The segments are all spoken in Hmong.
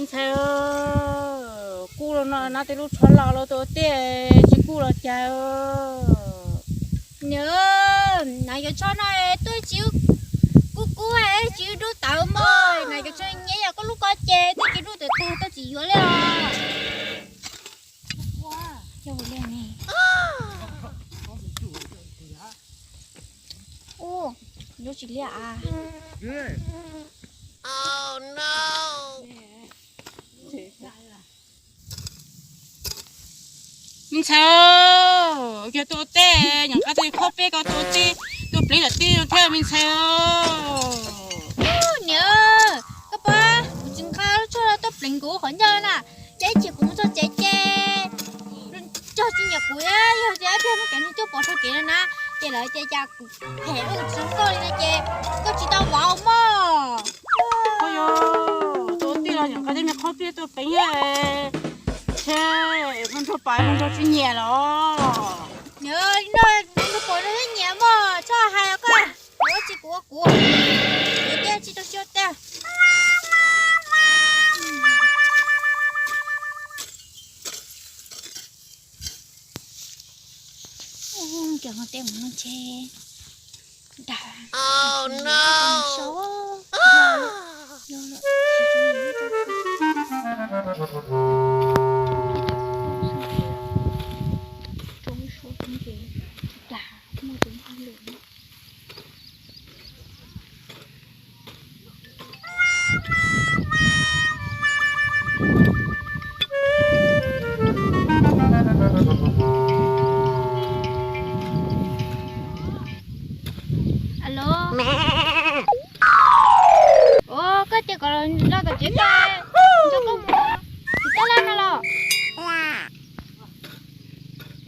Ntxhais, kuj los no na, tej lub tsho los los tus tiaj tsis kuj los cas. Niam, na cov tsho no tuaj tsis kub kub, tsis dub tawv mog, na cov tsho nyiam yog koj lub ko ces twb tsis dub tawv tag tuaj tsis yuav li os. Ub, lub tsis liaj a. Me ntxhais, yog tus ua teb nyob qab teb khob peb ko tus tib, tus pleev yam tib thiab me ntxhais. Niam, koj pab kuv tsis nqa lub tsho tuaj pleev kuv qhov ncauj na, ces ib chim kuv mus txog tsev ces cog tsis nyiam kuv, yog tias ib pliag muaj cov neeg tuaj pom txog kev no na, ces lawv ces cas kuv phem ua tsis zoo nkauj li no ces koj tsis tau vauv mog. Koj yog tus ua tij los nyob qab teb me khob peb tuaj pleev thiab, ntshe mus nrog pais mus nrog tsis nyiam los. Niam, no mus nrog pais no thiab nyiam mog, txhob hais koj, kuv ua tsis kuv ua kuv, kuv tias tsis tau siab tiag. Ub, cov no tej mus no ntshe dag. Alo. Ua, koj tias kom los tom tsev ko, nrog koj mus, kuv tab laj no los.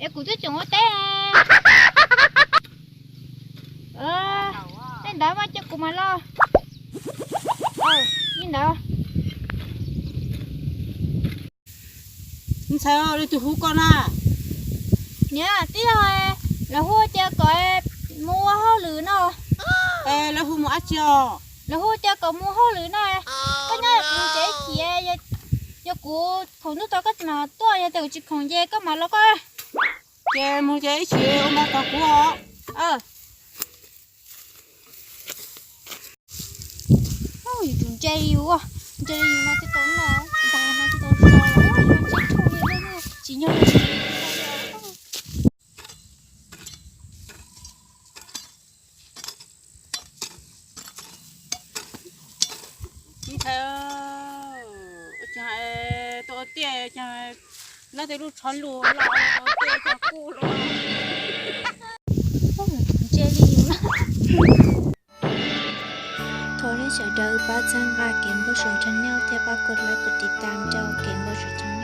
Es kuv twb tseem ua teb. Tej ntawd mas cia kuv mam los. Li ntawd. Ntxhais, leej twg hu koj na? Niam, twb yog lawv hu tias kom mus ua hauj lwm no. Es lawv hu mus dab tsi os? Lawv hu tias kom mus hauj lwm no. Koj nyob kuv tsev ib chim, yog kuv khoom ntuj tau koj mam tuaj, yog tias kuv tsis khoom ces koj mam los koj. Ces mus ces ib chim ua mov tos kuv os. Yus tus ntse yus, ntse yus no twb tau no, ntas no twb tau so, tsis tau li, tsis nyob li. Ntxhais, ua cas tus ua tiaj cas nab tej lub tsho lus los tus ua tiaj cas kuj los. Ntse li yus na. Thov nej sawv daws pab txhawb nqa kev npau suav channel thiab pab kov like kov tiv tam rau kev npau suav channel.